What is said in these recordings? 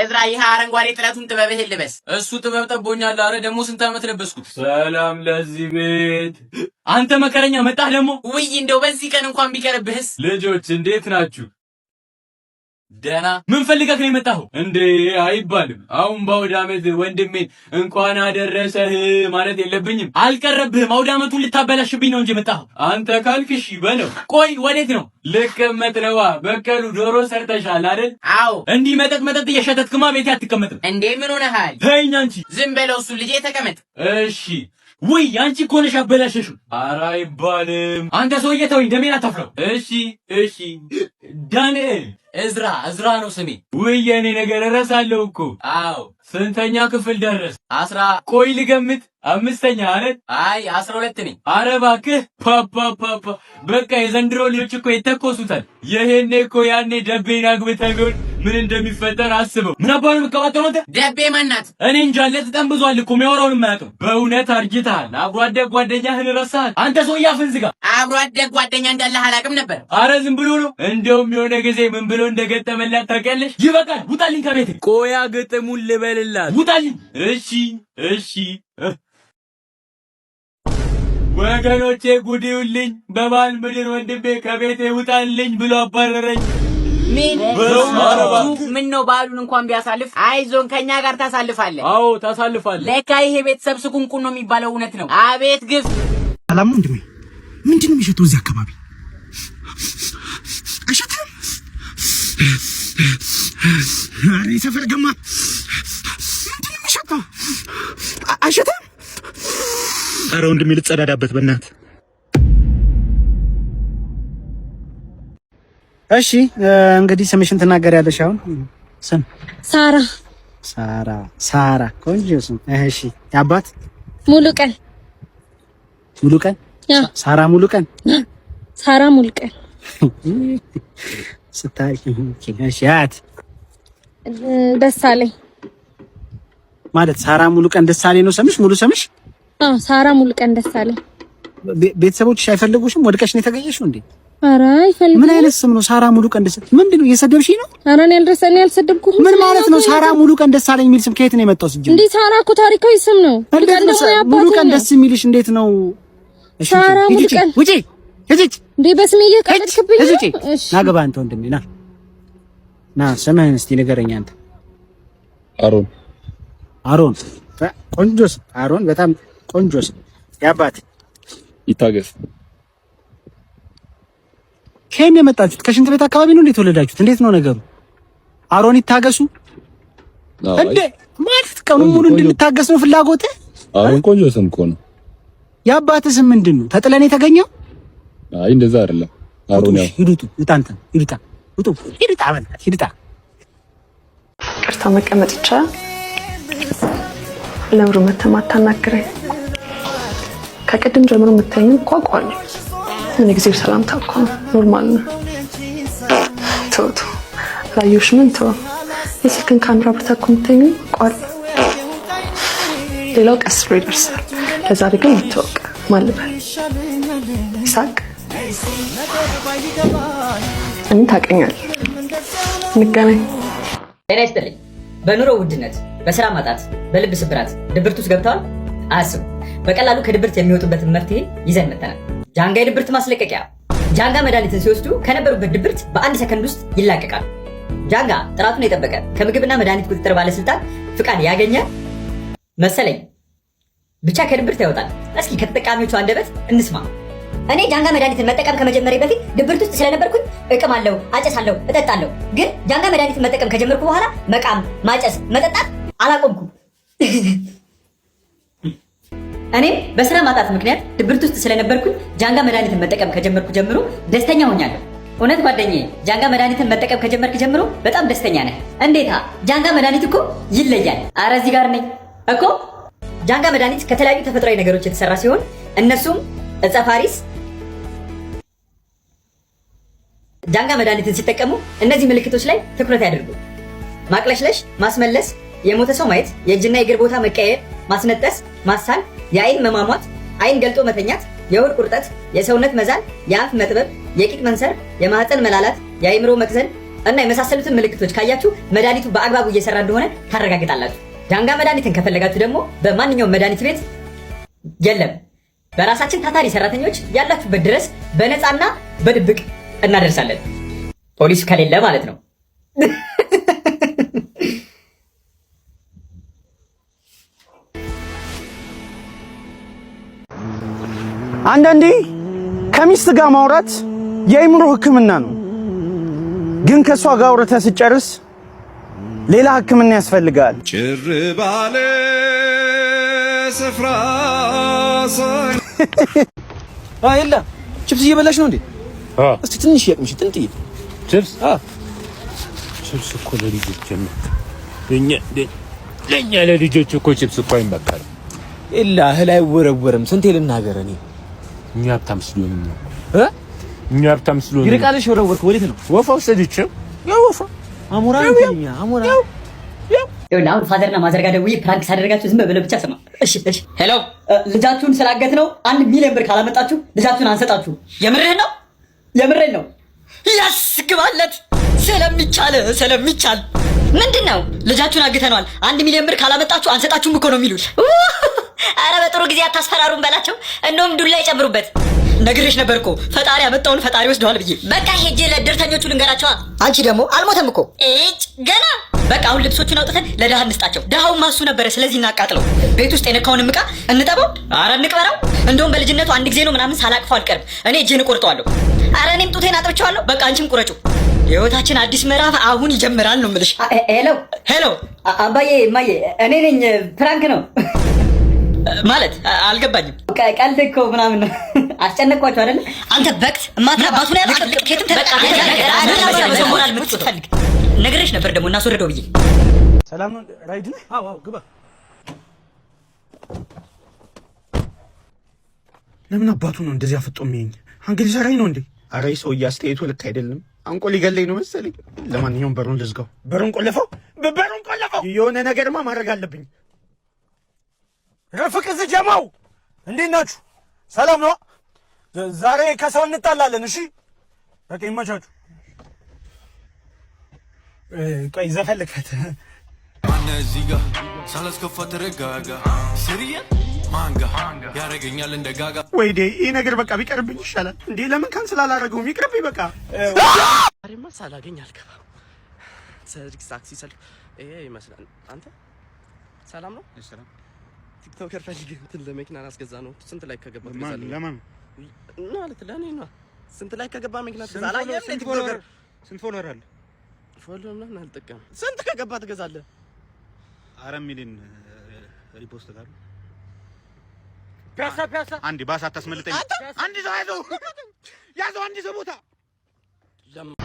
እዝራ፣ ይህ አረንጓዴ ጥለቱን ጥበብህን ልበስ። እሱ ጥበብ ጠቦኛል። አረ ደግሞ ስንት ዓመት ለበስኩት። ሰላም ለዚህ ቤት። አንተ መከረኛ መጣህ ደግሞ። ውይ፣ እንደው በዚህ ቀን እንኳን ቢቀርብህስ። ልጆች፣ እንዴት ናችሁ? ደህና። ምን ፈልገህ ነው የመጣኸው? እንዴ፣ አይባልም። አሁን በአውደ ዓመት ወንድሜን እንኳን አደረሰህ ማለት የለብኝም? አልቀረብህም። አውደ ዓመቱን ልታበላሽብኝ ነው እንጂ የመጣኸው። አንተ ካልክ እሺ በለው። ቆይ፣ ወዴት ነው? ልቀመጥ ነዋ። በቀሉ፣ ዶሮ ሰርተሻል አይደል? አዎ። እንዲህ መጠጥ መጠጥ እየሸተትክማ ቤቴ አትቀመጥም። እንዴ፣ ምን ሆነሃል? ተይኝ አንቺ። ዝም በለው እሱ፣ ልጄ ተቀመጥ። እሺ። ውይ፣ አንቺ እኮ ነሽ ያበላሸሽው። ኧረ አይባልም። አንተ ሰውዬ ተወኝ፣ ደሜን አታፍለው። እሺ። ዳንኤል። እዝራ፣ እዝራ ነው ስሜ። ውይ፣ የኔ ነገር እረሳለሁ እኮ። አዎ። ስንተኛ ክፍል ደረስ? 10 ቆይ ልገምት፣ አምስተኛ አይደል? አይ፣ 12 ነኝ። ኧረ እባክህ፣ ፓፓፓፓ፣ በቃ የዘንድሮ ልጆች እኮ ይተኮሱታል። ይሄኔ እኮ ያኔ ደቤን አግብተህ ቢሆን ምን እንደሚፈጠር አስበው። ምን አባቱ ነው የምትቀባጥረው አንተ? ደቤ ማናት? እኔ እንጃ፣ ተጠንብዟል እኮ፣ የሚያወራውን የማያውቅም። በእውነት አርጅተሃል። አብሮ አደግ ጓደኛህን ረሳሃል። አንተ ሰውዬ አፍህን ዝጋ። አብሮ አደግ ጓደኛ እንዳለህ አላውቅም ነበር። አረ ዝም ብሎ ነው። እንደውም የሆነ ጊዜ ምን ብሎ እንደገጠመላት ታውቂያለሽ? ይበቃል፣ ውጣልኝ ከቤቴ። ቆያ ግጥሙን ልበልላት። ውጣልኝ። እሺ። ወገኖቼ፣ ጉድ ይውልኝ። በባል ምድር ወንድሜ ከቤቴ ውጣልኝ ብሎ አባረረኝ። ምን ምን ነው፣ በዓሉን እንኳን ቢያሳልፍ። አይዞን፣ ከኛ ጋር ታሳልፋለህ። አዎ፣ ታሳልፋለህ። ለካ ይሄ ቤተሰብ ስቁንቁን ነው የሚባለው እውነት ነው። አቤት ግፍ! ሰላም ነው ወንድሜ? ምንድን ነው የሚሸተው እዚህ አካባቢ? አይሸትም? ኧረ የሰፈር ገማ፣ ምንድን ነው የሚሸተው? አይሸትም? ኧረ ወንድሜ፣ ልጸዳዳበት በእናትህ። እሺ፣ እንግዲህ ስምሽን ትናገሪያለሽ አሁን። ስም? ሳራ። ሳራ፣ ሳራ፣ ቆንጆ ስም። እሺ፣ የአባት? ሙሉ ቀን። ሙሉ ቀን። ሳራ ሙሉ ቀን። ሳራ ሙሉ ቀን። ስታይ። እሺ፣ አያት? ደሳለኝ። ማለት ሳራ ሙሉ ቀን ደሳለኝ ነው ስምሽ? ሙሉ ስምሽ? አዎ፣ ሳራ ሙሉ ቀን ደሳለኝ። ቤተሰቦችሽ አይፈልጉሽም? ወድቀሽ ነው የተገኘሽው እንዴ? ኧረ አይፈልጉም። ምን አይነት ስም ነው? ሳራ ሙሉ ቀን ደሳለኝ። ምንድን ነው፣ እየሰደብሽኝ ነው? ኧረ እኔ እኔ አልሰደብኩም። ምን ማለት ነው? ሳራ ሙሉ ቀን ደሳለኝ የሚል ስም ከየት ነው የመጣው? ሲጀምር እንዴ፣ ሳራ እኮ ታሪካዊ ስም ነው። እንዴት ነው ሙሉ ቀን ደስ የሚልሽ? እንዴት ነው? እሺ፣ ሳራ ሙሉ ቀን። ውጪ፣ ሂጂ። እንዴ፣ በስሜ እየቀለድክብኝ ነው? እሺ፣ ና ግባ አንተ ወንድሜ፣ ና ና። ስምህን እስቲ ንገረኝ አንተ። አሮን። አሮን፣ ቆንጆ ስም አሮን፣ በጣም ቆንጆ ስም። የአባት? ይታገስ። ከየት ነው የመጣችሁት? ከሽንት ቤት አካባቢ ነው እንዴት የተወለዳችሁት? እንዴት ነው ነገሩ? አሮን ይታገሱ እንዴ? ማለት ቀኑን ሙሉ እንድንታገስ ነው ፍላጎትህ? አሮን ቆንጆ ስም እኮ ነው። የአባትህ ስም ምንድን ነው? ተጥለን የተገኘው? አይ፣ እንደዛ አይደለም። አሮን ያው ሂዱጡ፣ ውጣ፣ አንተ ሂዱጣ፣ ውጡ፣ ሂዱጣ፣ በእናትህ ሂዱጣ። ይቅርታ፣ መቀመጥ ይቻላል? ለምሩ መተህ ማታናግረኝ? ከቅድም ጀምሮ የምታየኝ እኮ አውቀዋለሁ። ምን ጊዜ ሰላምታ እኮ ነው፣ normal ነው። ተው ተው፣ አላየሁሽ ምን ተው። የስልክን ካሜራ ብርታ እኮ የምታየኝ አውቀዋለሁ። ሌላው ቀስ ብሎ ይደርሳል። ለዛሬ ግን እንተዋወቅ። ማን ልበል? ይሳቅ። እኔን ታውቀኛለህ። እንገናኝ። ጤና ይስጥልኝ። በኑሮ ውድነት፣ በስራ ማጣት፣ በልብ ስብራት ድብርት ውስጥ ገብተዋል? አያስቡ። በቀላሉ ከድብርት የሚወጡበትን መፍትሄ ይዘን መጥተናል። ጃንጋ የድብርት ማስለቀቂያ። ጃንጋ መድኃኒትን ሲወስዱ ከነበሩበት ድብርት በአንድ ሰከንድ ውስጥ ይላቀቃል። ጃንጋ ጥራቱን የጠበቀ፣ ከምግብና መድኃኒት ቁጥጥር ባለስልጣን ፍቃድ ያገኘ መሰለኝ፣ ብቻ ከድብርት ያወጣል። እስኪ ከተጠቃሚዎቹ አንደበት እንስማ። እኔ ጃንጋ መድኃኒትን መጠቀም ከመጀመሪያ በፊት ድብርት ውስጥ ስለነበርኩኝ እቅማለሁ፣ አጨሳለሁ፣ እጠጣለሁ። ግን ጃንጋ መድኃኒትን መጠቀም ከጀመርኩ በኋላ መቃም፣ ማጨስ፣ መጠጣት አላቆምኩም። እኔም በስራ ማጣት ምክንያት ድብርት ውስጥ ስለነበርኩኝ ጃንጋ መድኃኒትን መጠቀም ከጀመርኩ ጀምሮ ደስተኛ ሆኛለሁ። እውነት ጓደኛዬ፣ ጃንጋ መድኃኒትን መጠቀም ከጀመርክ ጀምሮ በጣም ደስተኛ ነህ። እንዴታ፣ ጃንጋ መድኃኒት እኮ ይለያል። አረ እዚህ ጋር ነኝ እኮ። ጃንጋ መድኃኒት ከተለያዩ ተፈጥሯዊ ነገሮች የተሰራ ሲሆን እነሱም ዕፀ ፋሪስ። ጃንጋ መድኃኒትን ሲጠቀሙ እነዚህ ምልክቶች ላይ ትኩረት ያድርጉ። ማቅለሽለሽ፣ ማስመለስ፣ የሞተ ሰው ማየት፣ የእጅና የእግር ቦታ መቀየር፣ ማስነጠስ፣ ማሳል፣ የአይን መሟሟት፣ አይን ገልጦ መተኛት፣ የሆድ ቁርጠት፣ የሰውነት መዛል፣ የአፍ መጥበብ፣ የቂጥ መንሰር፣ የማህፀን መላላት፣ የአይምሮ መቅዘን፣ እና የመሳሰሉትን ምልክቶች ካያችሁ መድኃኒቱ በአግባቡ እየሰራ እንደሆነ ታረጋግጣላችሁ። ጃንጋ መድኃኒትን ከፈለጋችሁ ደግሞ በማንኛውም መድኃኒት ቤት የለም፣ በራሳችን ታታሪ ሰራተኞች ያላችሁበት ድረስ በነፃና በድብቅ እናደርሳለን። ፖሊስ ከሌለ ማለት ነው። አንዳንዴ ከሚስት ጋር ማውራት የአእምሮ ሕክምና ነው። ግን ከእሷ ጋር አውርተህ ስጨርስ ሌላ ሕክምና ያስፈልጋል። ጭር ባለ ስፍራ የለ ቺፕስ እየበላሽ ነው እንዴ? እስቲ ትንሽ ያቅምሽ፣ ጥንጥዬ ቺፕስ። ቺፕስ እኮ ለልጆች ለኛ ለልጆች እኮ ቺፕስ እኮ አይመከርም። የለ እህል አይወረወርም። ስንቴ ልናገር እኔ እኛ ሀብታም ስለሆንን ነው እ እኛ ሀብታም ስለሆንን ይርቃልሽ። ወረወርክ ወዴት ነው? ወፋ ወሰደችው። ያው ወፋ አሞራ ነው አሞራ። ይኸውልህ አሁን father ና mother ጋር ደውዬ prank ሳደርጋችሁ ዝም ብለህ ብቻ ስማ። እሺ እሺ። Hello፣ ልጃችሁን ስላገት ነው 1 ሚሊዮን ብር ካላመጣችሁ ልጃችሁን አንሰጣችሁ። የምርህን ነው? የምርህን ነው? ያስግባለት ስለሚቻል ስለሚቻል ምንድን ነው ልጃችሁን አግተነዋል፣ 1 ሚሊዮን ብር ካላመጣችሁ አንሰጣችሁም እኮ ነው የሚሉት። አረ በጥሩ ጊዜ አታስፈራሩን በላቸው። እንደውም ዱላ ይጨምሩበት። ነግሬሽ ነበር እኮ ፈጣሪ ያመጣውን ፈጣሪ ወስደዋል ብዬ። በቃ ሄጄ ለእድርተኞቹ ልንገራቸዋ። አንቺ ደግሞ አልሞተም እኮ እጭ ገና። በቃ አሁን ልብሶቹን አውጥተን ለድሃ እንስጣቸው። ድሃው ማሱ ነበረ፣ ስለዚህ እናቃጥለው። ቤት ውስጥ የነካውንም ዕቃ እንጠበው፣ አረ እንቅበረው። እንደውም በልጅነቱ አንድ ጊዜ ነው ምናምን ሳላቅፈው አልቀርም። እኔ እጄን እቆርጠዋለሁ። አረ እኔም ጡቴን አጥብቼዋለሁ። በቃ አንቺም ቁረጩ። የህይወታችን አዲስ ምዕራፍ አሁን ይጀምራል ነው የምልሽ። Hello hello፣ አባዬ እማዬ፣ እኔ ነኝ። Prank ነው ማለት አልገባኝም። ቀልድ እኮ ምናምን ነው። አስጨነቅኳቸው አይደለ? አንተ በክት ማትራባቱ ነው ያልኩት። ከየትም ተለቃ ነግሬሽ ነበር ደግሞ እናስወርደው ብዬ። ሰላም ነው። ራይድ ነህ? አዎ አዎ፣ ግባ። ለምን አባቱ ነው እንደዚህ አፍጦ የሚያየኝ? አንገት ሊሰራኝ ነው እንዴ? አረ ሰውዬ አስተያየቱ ልክ አይደለም። አንቆ ሊገለኝ ነው መሰለኝ። ለማንኛውም በሩን ልዝጋው። በሩን ቆለፈው፣ በሩን ቆለፈው። የሆነ ነገርማ ማድረግ አለብኝ። ረፍቅዝ ጀማው እንዴት ናችሁ? ሰላም ነው? ዛሬ ከሰው እንጣላለን። እሺ በቃ ይመቻችሁ። ቆይ ዘፈን ልክፈት። እዚህ ጋ ሳላስከፋ ተረጋጋ። ስርየ ማንጋ ያደርገኛል እንደ ጋጋ። ወይዴ ይህ ነገር በቃ ቢቀርብኝ ይሻላል። እንዴ ለምን cancel አላደረገውም? ይቅርብኝ በቃ። ዛሬማ ሳላገኝ አልገባም። ታክሲ ሰልፍ ይሄ ይመስላል። አንተ ሰላም ነው? TikToker ፈልገህ እንትን ለመኪና ላስገዛ ነው። ስንት like ከገባ ትገዛለህ? ለማን ማለት ለእኔ ነው። ስንት like ከገባ መኪና ትገዛለህ? አላየህም? TikToker ስንት follower አለ? Follow ምናምን አልጠቀምም። ስንት ከገባ ትገዛለህ? 4 ሚሊዮን repost ካሉ ፒያሳ ፒያሳ አንዴ ባስ አታስመልጠኝ። አንድ ሰው ያዘው ያዘው አንድ ሰው ቦታ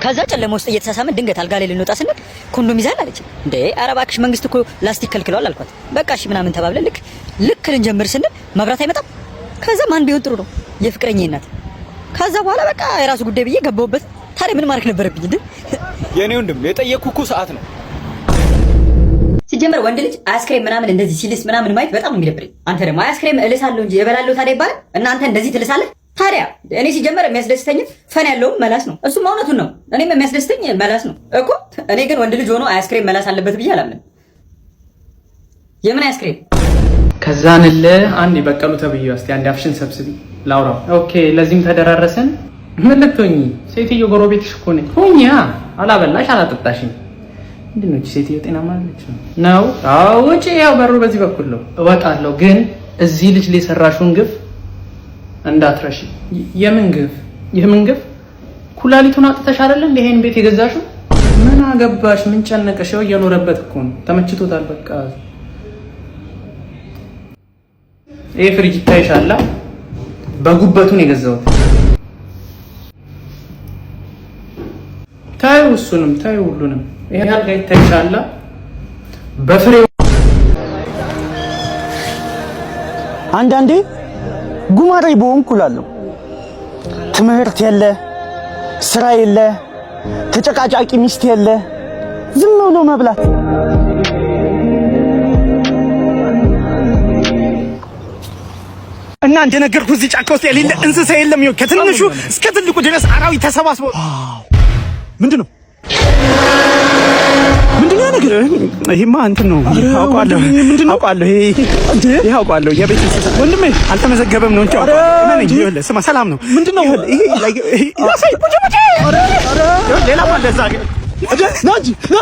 ከዛ ጨለማ ውስጥ እየተሳሳምን ድንገት አልጋ ላይ ልንወጣ ስንል ኮንዶም ይዛል አለች። እንዴ ኧረ እባክሽ መንግስት እኮ ላስቲክ ከልክለዋል አልኳት። በቃ እሺ ምናምን ተባብለን ልክ ልክ ልንጀምር ስንል መብራት አይመጣም። ከዛ ማን ቢሆን ጥሩ ነው የፍቅረኛዬ እናት። ከዛ በኋላ በቃ የራሱ ጉዳይ ብዬ ገባሁበት። ታዲያ ምን ማድረግ ነበረብኝ እንዴ? የኔ ወንድም የጠየቅኩህ እኮ ሰዓት ነው። ሲጀመር ወንድ ልጅ አይስክሬም ምናምን እንደዚህ ሲልስ ምናምን ማየት በጣም ነው የሚደብረኝ። አንተ ደግሞ አይስክሬም እልሳለሁ እንጂ እበላለሁ ታዲያ ይባላል። እና አንተ እንደዚህ ትልሳለህ ታዲያ? እኔ ሲጀመር የሚያስደስተኝ fun ያለውም መላስ ነው። እሱም እውነቱን ነው። እኔም የሚያስደስተኝ መላስ ነው እኮ። እኔ ግን ወንድ ልጅ ሆኖ አይስክሬም መላስ አለበት ብዬ አላምንም። የምን አይስክሬም? ከዛንልህ አንድ በቀሉ ተብዬው እስቲ አንድ አፍሽን ሰብስቢ ላውራው። Okay፣ ለዚህም ተደራረስን። ምን ልትሆኚ? ሴትዮ ጎረቤትሽ እኮ ነኝ። ሁኛ አላበላሽ አላጠጣሽኝ። ምንድን ነው እቺ ሴትዮ ጤናማ አይደለች ነው? አዎ ውጪ። ያው በሩ በዚህ በኩል ነው። እወጣለሁ፣ ግን እዚህ ልጅ ላይ የሰራሽውን ግፍ እንዳትረሺ። የምን ግፍ? የምን ግፍ? ኩላሊቱን አጥተሽ አይደለ እንደ ይሄን ቤት የገዛሽው? ምን አገባሽ? ምን ጨነቀሽ? ያው እየኖረበት እኮ ነው። ተመችቶታል። በቃ ይሄ ፍሪጅ ይታይሻል። በጉበቱን የገዛሁት። ታዩ፣ እሱንም ታዩ፣ ሁሉንም። ይሄ አልጋ ይታይሻል። በፍሬው አንዳንዴ ጉማሬ በሆንኩ እላለሁ። ትምህርት የለ፣ ስራ የለ፣ ተጨቃጫቂ ሚስት የለ፣ ዝም ብሎ መብላት። እና እንደነገርኩህ እዚህ ጫካ ውስጥ የሌለ እንስሳ የለም። ይኸው ከትንሹ እስከ ትልቁ ድረስ አራዊት ተሰባስበው ምንድን ነው ምንድን ነው ያ ነገር? ይሄማ እንትን ነው። አውቀዋለሁ፣ አውቀዋለሁ። ይሄ አውቀዋለሁ። የቤት እንስሳ ወንድሜ አልተመዘገበም ነው እንጂ አውቀዋለሁ። እመነኝ። ይኸውልህ ስማ፣ ሰላም ነው። ምንድን ነው ይሄ? Like ይሄ ያሳይ ቡጭ ቡጭ። ሌላም አለ እዛ ጋር። ና እንጂ ና።